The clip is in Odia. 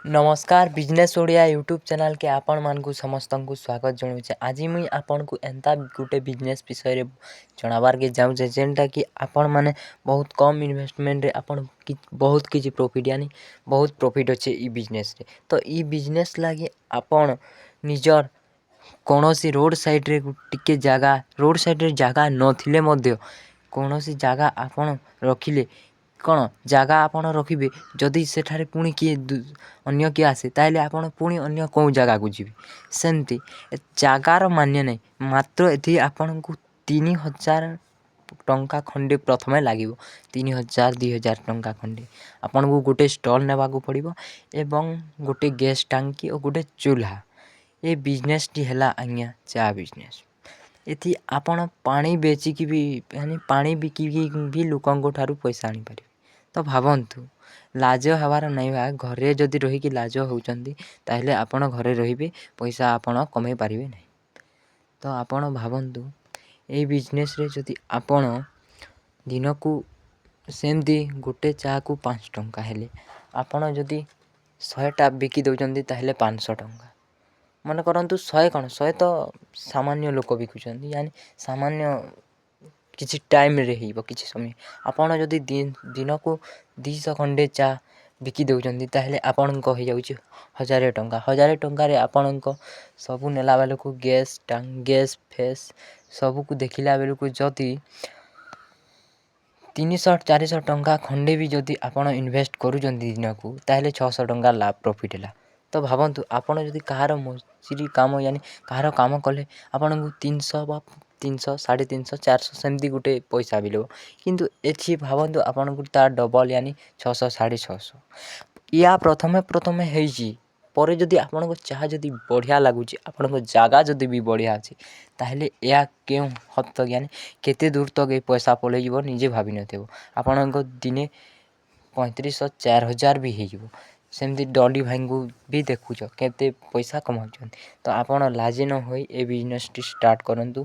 ନମସ୍କାର, ବିଜନେସ୍ ଓଡ଼ିଆ ୟୁଟ୍ୟୁବ୍ ଚ୍ୟାନେଲ୍କେ ଆପଣମାନଙ୍କୁ ସମସ୍ତଙ୍କୁ ସ୍ୱାଗତ ଜଣାଉଛେ। ଆଜି ମୁଇଁ ଆପଣଙ୍କୁ ଏନ୍ତା ଗୋଟେ ବିଜନେସ୍ ବିଷୟରେ ଜଣାବାର୍କେ ଯାଉଛେ, ଯେନ୍ଟାକି ଆପଣମାନେ ବହୁତ କମ୍ ଇନଭେଷ୍ଟମେଣ୍ଟରେ ଆପଣ ବହୁତ କିଛି ପ୍ରଫିଟ୍, ୟାନି ବହୁତ ପ୍ରଫିଟ୍ ଅଛେ ଇ ବିଜନେସ୍ରେ। ତ ଇ ବିଜନେସ୍ ଲାଗି ଆପଣ ନିଜର କୌଣସି ରୋଡ଼୍ ସାଇଡ଼୍ରେ ଟିକେ ଜାଗା, ରୋଡ଼୍ ସାଇଡ଼୍ରେ ଜାଗା ନଥିଲେ ମଧ୍ୟ କୌଣସି ଜାଗା ଆପଣ ରଖିଲେ କ'ଣ, ଜାଗା ଆପଣ ରଖିବେ ଯଦି ସେଠାରେ ପୁଣି କିଏ ଅନ୍ୟ କିଏ ଆସେ, ତାହେଲେ ଆପଣ ପୁଣି ଅନ୍ୟ କେଉଁ ଜାଗାକୁ ଯିବେ। ସେମିତି ଜାଗାର ମାନ୍ୟ ନାହିଁ। ମାତ୍ର ଏଠି ଆପଣଙ୍କୁ 3000 ଟଙ୍କା ଖଣ୍ଡେ ପ୍ରଥମେ ଲାଗିବ। 3000, 2000 ଟଙ୍କା ଖଣ୍ଡେ ଆପଣଙ୍କୁ ଗୋଟେ ଷ୍ଟଲ୍ ନେବାକୁ ପଡ଼ିବ ଏବଂ ଗୋଟେ ଗ୍ୟାସ୍ ଟାଙ୍କି ଓ ଗୋଟେ ଚୁଲ୍ହା। ଏ ବିଜନେସ୍ଟି ହେଲା ଆଜ୍ଞା ଚା ବିଜନେସ୍। ଏଥି ଆପଣ ପାଣି ବେଚିକି ବି, ମାନେ ପାଣି ବିକିକି ବି ଲୋକଙ୍କ ଠାରୁ ପଇସା ଆଣିପାରିବେ। ତ ଭାବନ୍ତୁ, ଲାଜ ହେବାର ନାଇଁ ବା। ଘରେ ଯଦି ରହିକି ଲାଜ ହେଉଛନ୍ତି, ତାହେଲେ ଆପଣ ଘରେ ରହିବେ, ପଇସା ଆପଣ କମେଇ ପାରିବେ ନାହିଁ। ତ ଆପଣ ଭାବନ୍ତୁ, ଏଇ ବିଜନେସ୍ରେ ଯଦି ଆପଣ ଦିନକୁ ସେମିତି ଗୋଟେ ଚାକୁ 5 ଟଙ୍କା ହେଲେ, ଆପଣ ଯଦି 100ଟା ବିକି ଦେଉଛନ୍ତି, ତାହେଲେ 500 ଟଙ୍କା। ମନେ କରନ୍ତୁ 100 କ'ଣ, 100 ତ ସାମାନ୍ୟ ଲୋକ ବିକୁଛନ୍ତି, ୟାନି ସାମାନ୍ୟ କିଛି ଟାଇମ୍ରେ ହେଇବ କିଛି ସମୟ। ଆପଣ ଯଦି ଦିନକୁ 200 ଖଣ୍ଡେ ଚା ବିକି ଦେଉଛନ୍ତି, ତାହେଲେ ଆପଣଙ୍କ ହେଇଯାଉଛି 1000 ଟଙ୍କା। 1000 ଟଙ୍କାରେ ଆପଣଙ୍କ ସବୁ ନେଲା ବେଳକୁ, ଗ୍ୟାସ୍ ଗ୍ୟାସ୍ ଫେସ୍ ସବୁକୁ ଦେଖିଲା ବେଳକୁ ଯଦି 300 400 ଟଙ୍କା ଖଣ୍ଡେ ବି ଯଦି ଆପଣ ଇନଭେଷ୍ଟ କରୁଛନ୍ତି ଦିନକୁ, ତାହେଲେ 600 ଟଙ୍କା ଲାଭ ପ୍ରଫିଟ୍ ହେଲା। ତ ଭାବନ୍ତୁ, ଆପଣ ଯଦି କାହାର ମଜୁରୀ କାମ, ୟାନି କାହାର କାମ କଲେ ଆପଣଙ୍କୁ 300 ବା 300, 350, 400 ସେମିତି ଗୋଟେ ପଇସା ମିଳିବ, କିନ୍ତୁ ଏଠି ଭାବନ୍ତୁ ଆପଣଙ୍କୁ ତା ଡବଲ୍, ୟାନି 600, 650। ୟା ପ୍ରଥମେ ପ୍ରଥମେ ହେଇଛି, ପରେ ଯଦି ଆପଣଙ୍କ ଚାହା ଯଦି ବଢ଼ିଆ ଲାଗୁଛି, ଆପଣଙ୍କ ଜାଗା ଯଦି ବି ବଢ଼ିଆ ଅଛି, ତାହେଲେ ଏହା କେଉଁ ହଦ ତକ୍, ୟାନି କେତେ ଦୂର ତକ୍ ଏ ପଇସା ପଳେଇଯିବ ନିଜେ ଭାବିନଥିବ। ଆପଣଙ୍କ ଦିନେ 3500, 4000 ବି ହେଇଯିବ। ସେମିତି ଡଲି ଭାଇଙ୍କୁ ବି ଦେଖୁଛ, କେତେ ପଇସା କମାଉଛନ୍ତି। ତ ଆପଣ ଲାଜି ନ ହୋଇ ଏ ବିଜନେସ୍ଟି ଷ୍ଟାର୍ଟ କରନ୍ତୁ।